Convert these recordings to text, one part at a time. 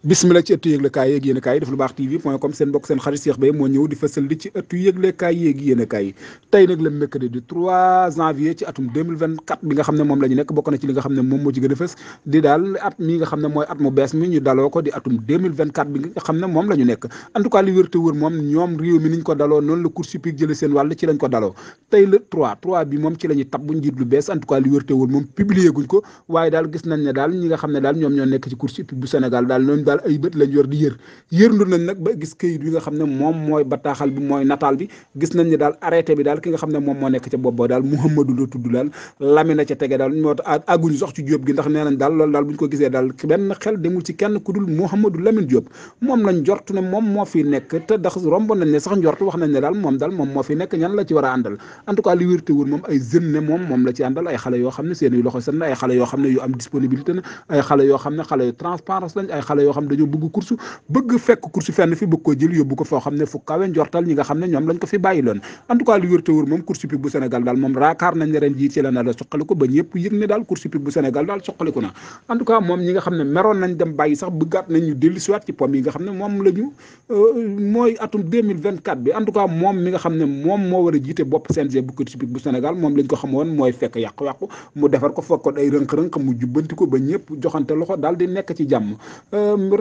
bismillah ci ëttu yëglekaay yeeg yéenekaay yi def lu baax tv.com seen mbokk seen xarit Cheikh Beye moo ñëw di fësal li ci ëttu yëglekaay yeeg yéenekaay yi tey nag le mercredi du 3 janvier ci atum 2024 bi nga xam ne moom la ñu nekk bokk na ci li nga xam ne moom moo ci gën a fës di daal at mi nga xam ne mooy at mu bees mi ñu daloo ko di atum 2024 bi nga xam ne moom la ñu nekk en tout cas li wér te wër moom ñoom réew mi niñ ko daloo noonu la Cour suprême jële seen wàll ci lañ ko daloo tey le 3 bi moom ci la ñuy tab bu njiit lu bees en tout cas li wér te wër moom publié guñ ko waaye daal gis nañ ne daal ñi nga xam ne daal ñoom ñoo nekk ci Cour suprême bu Sénégal daal ñoom daal ay bët lañ yor di yërndu nañ nag ba gis këyit bi nga xam ne moom mooy bataaxal bi mooy nataal bi gis nañ ne daal arrêté bi daal ki nga xam ne moom moo nekk ca bopp ba daal Mouhamadou la tudd daal lamina ca tege daal moo tax àgguñu sax ci Diop gi ndax nee nañ daal loolu daal bu ñu ko gisee daal benn xel demul ci kenn ku dul Mouhamadou Lamine Diop moom lañ jort ne moom moo fi nekk te ndax romb nañ ne sax njort wax nañ ne daal moom moo fi nekk ñan la ci war a àndal en tout cas li wér te wóor moom ay jeunes ne moom la ci àndal ay xale yoo xam ne seen i loxo set na ay xale yoo xam ne yu am disponibilité na ay xale yoo xam ne xale yu transparence lañ ay xale yoo xam ne dañoo bëgg course bëgg fekk course fenn fi bëgg ko jël yóbbu ko foo xam ne fu kawe njortal ñi nga xam ne ñoom lañ ko fi bàyyi loon en tout cas li wér te wóor moom course hippique bu Sénégal daal moom raakaar nañ ne ren jii ci la na la soqaliku ba ñëpp yëg ne daal course hippique bu Sénégal daal soqaliku na en tout cas moom ñi nga xam ne meroon nañ dem bàyyi sax bëggaat nañ ñu dellu siwaat ci pom yi nga xam ne moom la ñu mooy atum 2024 bi en tout cas moom mi nga xam ne moom moo war a jiite bopp CNG bu course hippique bu Sénégal moom lañ ko xamoon mooy fekk yàqu-yàqu mu defar ko fekkoon ay rënk-rënk mu jubbanti ko ba ñëpp joxante loxo daal di nekk ci jàmm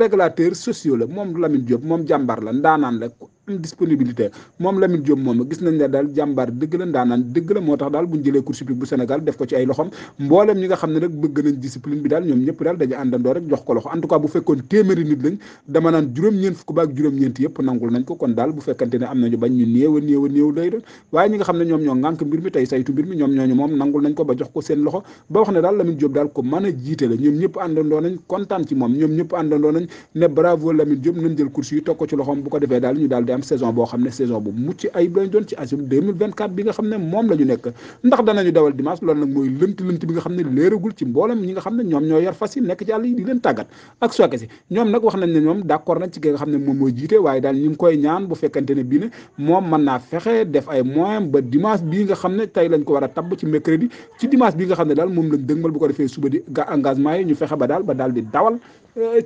régulateur sociaux la moom Lamine Diop moom jàmbaar la ndaanaan la am disponibilité moom Lamine Diop moom gis nañ ne daal jàmbaar dëgg la ndaanaan dëgg la moo tax daal buñ jëlee course hippique bu Sénégal def ko ci ay loxom mboolem ñi nga xam ne nag bëgg nañ discipline bi daal ñoom ñëpp daal dañu àndandoo rek jox ko loxo en tout cas bu fekkoon téeméeri nit lañ dama naan juróom-ñeent fukk ba ak juróom-ñeent yëpp nangul nañ ko kon daal bu fekkante ne am nañu bañ ñu néew a néew lay doon waaye ñi nga xam ne ñoom ñoo ŋànk mbir mi tey saytu mbir mi ñoom ñooñu moom nangul nañ ko ba jox ko seen loxo ba wax ne daal Lamine Diop daal ko mën a jiite la ñoom ñëpp àndandoo nañ kontaan ci moom ñoom ñëpp àndandoo nañ ne bravo Lamine Diop nañ jël course yi toog ko ci loxoom bu ko defee daal ñu daal di am saison boo xam ne saison bu mucc ayib lañ doon ci asum 2024 bi nga xam ne moom la ñu nekk ndax danañu dawal dimanche loolu nag mooy lënt bi nga xam ne léeragul ci mboolem ñi nga xam ne ñoom ñoo yar fas yi nekk ci àll yi di leen tàggat ak soke si ñoom nag wax nañ ne ñoom d'accord nañ ci ki nga xam ne moom mooy jiite waaye daal ñu ngi koy ñaan bu fekkante ne bii ne moom mën naa fexe def ay moyens ba dimanche bii nga xam ne tey lañ ko war a tabb ci mercredi ci dimanche bi nga xam ne daal moom lañ dëgmal bu ko defee suba di engagement yi ñu fexe ba daal di dawal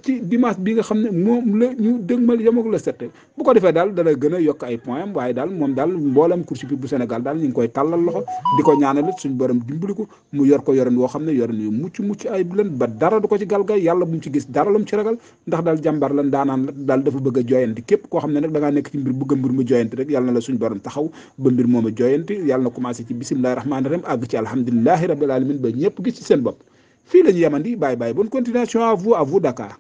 ci dimanche bi nga xam ne moom la ñu dëgmal yamag la set bu ko defee daal dana gën a yokk ay point waaye daal moom daal mboolem course hippique bu Sénégal daal ñu ngi koy tàllal loxo di ko ñaanal suñu borom dimbali ko mu yor ko yoren woo xam ne yoren yu mucc ay bu leen ba dara du ko ci galgay yàlla bu mu ci gis dara lu mu ci ragal ndax daal jàmbar lan daanaan la daal dafa bëgg a joyanti képp koo xam ne nag da ngaa nekk ci mbir bëgg a mbir mu joyanti rek yàlla na la suñu borom taxaw ba mbir moom a joyanti yàlla na commencé ci bismillahi rahmaani rahim àgg ci alhamdulillahi rabbil alamin ba ñëpp gis ci seen bopp fii la ñu yemandi bye bye bonne continuation à vous Dakar